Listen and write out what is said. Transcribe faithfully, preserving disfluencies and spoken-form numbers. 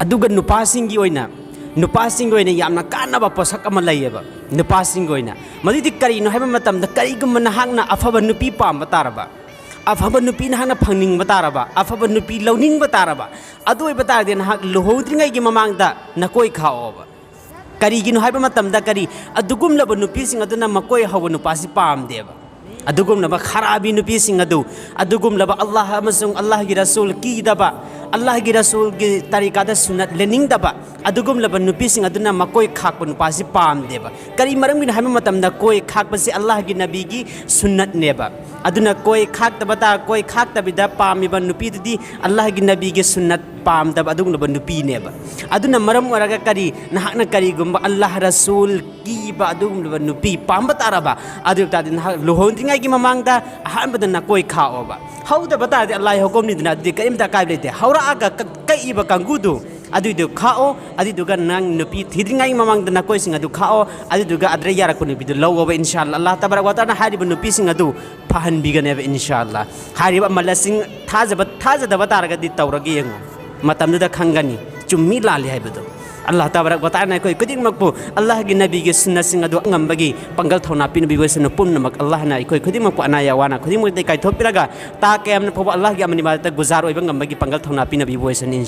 ꯑꯗꯨꯒ ꯅꯨꯄꯥꯁꯤꯡꯒꯤ ꯑꯣꯏꯅ, ꯅꯨꯄꯥꯁꯤꯡꯒꯤ ꯑꯣꯏꯅ ꯌꯥꯝꯅ ꯀꯥꯟꯅꯕ ꯄꯣꯠꯁꯛ ꯑꯃ ꯂꯩꯌꯦꯕ ꯅꯨꯄꯥꯁꯤꯡꯒꯤ ꯑꯣꯏꯅ꯫ ꯃꯗꯨꯗꯤ ꯀꯔꯤꯅꯣ ꯍꯥꯏꯕ ꯃꯇꯝꯗ, ꯀꯔꯤꯒꯨꯝꯕ ꯅꯍꯥꯛꯅ ꯑꯐꯕ ꯅꯨꯄꯤ ꯄꯥꯝꯕ ꯇꯥꯔꯕ, ꯑꯐꯕ ꯅꯨꯄꯤ ꯅꯍꯥꯛꯅ ꯐꯪꯅꯤꯡꯕ ꯇꯥꯔꯕ, ꯑꯐꯕ ꯅꯨꯄꯤ ꯂꯧꯅꯤꯡꯕ ꯇꯥꯔꯕ, ꯑꯗꯨ ꯑꯣꯏꯕ ꯇꯥꯔꯗꯤ ꯅꯍꯥꯛ ꯂꯨꯍꯣꯡꯗ꯭ꯔꯤꯉꯩꯒꯤ ꯃꯃꯥꯡꯗ ꯅꯀꯣꯏ ꯈꯥꯛꯑꯣꯕ꯫ ꯀꯔꯤꯒꯤꯅꯣ ꯍꯥꯏꯕ ꯃꯇꯝꯗ, ꯀꯔꯤ, ꯑꯗꯨꯒꯨꯝꯂꯕ ꯅꯨꯄꯤꯁꯤꯡ ꯑꯗꯨꯅ ꯃꯀꯣꯏ ꯍꯧꯕ ꯅꯨꯄꯥꯁꯤ ꯄꯥꯝꯗꯦꯕ꯫ ꯑꯗꯨꯒꯨꯝꯂꯕ ꯈꯔꯥꯕꯤ ꯅꯨꯄꯤꯁꯤꯡ ꯑꯗꯨ, ꯑꯗꯨꯒꯨꯝꯂꯕ ꯑꯜꯂꯥꯍ ꯑꯃꯁꯨꯡ ꯑꯜꯂꯥꯍꯒꯤ ꯔꯁꯨꯜ ꯀꯤꯗꯕ, ꯑꯜꯂꯥꯍꯒꯤ ꯔꯁꯨꯜꯒꯤ ꯇꯔꯤꯀꯥꯗ ꯁꯨꯟꯅꯠ ꯂꯦꯟꯅꯤꯡꯗꯕ, ꯑꯗꯨꯒꯨꯝꯂꯕ ꯅꯨꯄꯤꯁꯤꯡ ꯑꯗꯨꯅ ꯃꯀꯣꯏ ꯈꯥꯛꯄ ꯅꯨꯄꯥꯁꯤ ꯄꯥꯝꯗꯦꯕ꯫ ꯀꯔꯤ ꯃꯔꯝꯒꯤꯅꯣ ꯍꯥꯏꯕ ꯃꯇꯝꯗ, ꯀꯣꯏ ꯈꯥꯛꯄꯁꯤ ꯑꯜꯂꯥꯍꯒꯤ ꯅꯕꯤꯒꯤ ꯁꯨꯟꯅꯠꯅꯦꯕ꯫ ꯑꯗꯨꯅ ꯀꯣꯏ ꯈꯥꯛꯇꯕ ꯇꯥ-, ꯀꯣꯏ ꯈꯥꯛꯇꯕꯤꯗ ꯄꯥꯝꯃꯤꯕ ꯅꯨꯄꯤꯗꯨꯗꯤ ꯑꯜꯂꯥꯍꯒꯤ ꯅꯕꯤꯒꯤ ꯁꯨꯟꯅꯠ ꯄꯥꯝꯗꯕ ꯑꯗꯨꯒꯨꯝꯂꯕ ꯅꯨꯄꯤꯅꯦꯕ꯫ ꯑꯗꯨꯅ ꯃꯔꯝ ꯑꯣꯏꯔꯒ ꯀꯔꯤ, ꯅꯍꯥꯛꯅ ꯀꯔꯤꯒꯨꯝꯕ ꯑꯜꯂꯥꯍ ꯔꯁꯨꯜ ꯀꯤꯕ ꯑꯗꯨꯒꯨꯝꯂꯕ ꯅꯨꯄꯤ ꯄꯥꯝꯕ ꯇꯥꯔꯕ, ꯑꯗꯨ ꯑꯣꯏꯕ ꯇꯥꯔꯗꯤ ꯅꯍꯥꯛ ꯂꯨꯍꯣꯡꯗ꯭ꯔꯤꯉꯩꯒꯤ ꯃꯃꯥꯡꯗ ꯑꯍꯥꯟꯕꯗ ꯅꯀꯣꯏ ꯈꯥꯛꯑꯣꯕ꯫ ꯍꯧꯗꯕ ꯇꯥꯔꯗꯤ ꯑꯜꯂꯥꯍꯒꯤ ꯍꯨꯀꯨꯝꯅꯤꯗꯅ, ꯑꯗꯨꯗꯤ ꯀꯔꯤꯝꯇ ꯑꯀꯥꯏꯕ ꯂꯩꯇꯦ꯫ ꯍꯧꯔꯛꯑꯒ ꯀꯛ-, ꯀꯛꯏꯕ ꯀꯥꯡꯒꯨꯗꯨ ꯑꯗꯨꯏꯗꯨ ꯈꯥꯛꯑꯣ, ꯑꯗꯨꯏꯗꯨꯒ ꯅꯪ ꯅꯨꯄꯤ ꯊꯤꯗ꯭ꯔꯤꯉꯩ ꯃꯃꯥꯡꯗ ꯅꯀꯣꯏꯁꯤꯡ ꯑꯗꯨ ꯈꯥꯛꯑꯣ, ꯑꯗꯨꯗꯨꯒ ꯑꯗꯨꯗ ꯌꯥꯔꯛꯄ ꯅꯨꯄꯤꯗꯨ ꯂꯧꯑꯣꯕ, ꯏꯟꯁꯥ ꯑꯜꯂꯥꯍ꯫ ꯑꯜꯂꯥꯍ ꯇꯕꯥꯔꯛ ꯋꯥ ꯇꯥꯂꯥꯅ ꯍꯥꯏꯔꯤꯕ ꯅꯨꯄꯤꯁꯤꯡ ꯑꯗꯨ ꯐꯍꯟꯕꯤꯒꯅꯦꯕ, ꯏꯟꯁꯥ ꯑꯜꯂꯥꯍ꯫ ꯍꯥꯏꯔꯤꯕ ꯑꯃꯜ ꯑꯁꯤꯡ ꯊꯥꯖꯕ, ꯊꯥꯖꯗꯕ ꯇꯥꯔꯒꯗꯤ ꯇꯧꯔꯒ ꯌꯦꯡꯉꯨ, ꯃꯇꯝꯗꯨꯗ ꯈꯪꯒꯅꯤ ꯆꯨꯝꯃꯤ ꯂꯥꯜꯂꯤ ꯍꯥꯏꯕꯗꯨ꯫ ꯑꯜꯂꯥꯍ ꯇꯕꯥꯔꯛ ꯋꯥ ꯇꯥꯂꯥꯅ ꯑꯩꯈꯣꯏ ꯈꯨꯗꯤꯡꯃꯛꯄꯨ ꯑꯜꯂꯥꯍꯒꯤ ꯅꯕꯤꯒꯤ ꯁꯨꯟꯅꯠꯁꯤꯡ ꯑꯗꯨ ꯉꯝꯕꯒꯤ ꯄꯥꯡꯒꯜ ꯊꯧꯅꯥ ꯄꯤꯅꯕꯤꯕ ꯑꯣꯏꯁꯅꯨ꯫ ꯄꯨꯝꯅꯃꯛ ꯑꯜꯂꯥꯍꯅ ꯑꯩꯈꯣꯏ ꯈꯨꯗꯤꯡꯃꯛꯄꯨ ꯑꯅꯥ ꯑꯋꯥꯅ ꯈꯨꯗꯤꯡꯃꯛꯇꯒꯤ ꯀꯥꯏꯊꯣꯛꯄꯤꯔꯒ ꯇꯥ ꯀꯌꯥꯝꯅ ꯐꯥꯎꯕ ꯑꯜꯂꯥꯍꯒꯤ ꯑꯃꯜ ꯏꯕꯥꯗꯠꯇ ꯒꯨꯖꯥꯔ ꯑꯣꯏꯕ ꯉꯝꯕꯒꯤ ꯄꯥꯡꯒꯜ ꯊꯧꯅꯥ ꯄꯤꯅꯕꯤꯕ ꯑꯣꯏꯁꯅꯨ꯫